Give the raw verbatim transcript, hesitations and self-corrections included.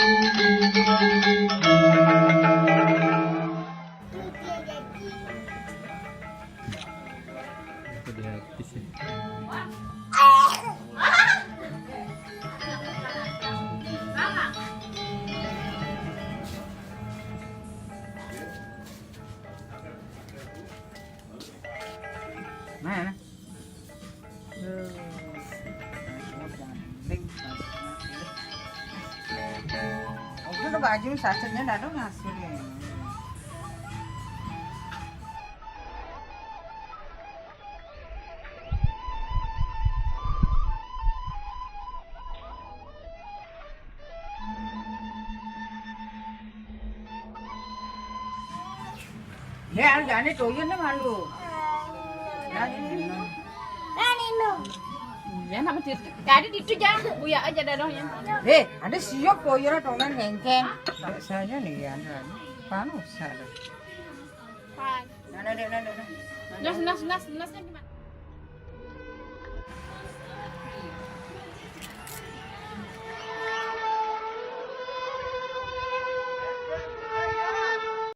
Itu dia, di sini. Nah, nah. Duh, jangan beling. Oh, itu baju sasenya dah dong hasilnya. Ya, jane toyen ne malu. Ya, nama cerita. Jadi itu jangan buya aja dah dong ya. Eh, ada siok koyora tongan hengkeng. Saya nih ya, anu, panas ada. Pan. Nah, nah, nah, nah, nah. Nas, nas, nas, nasnya gimana?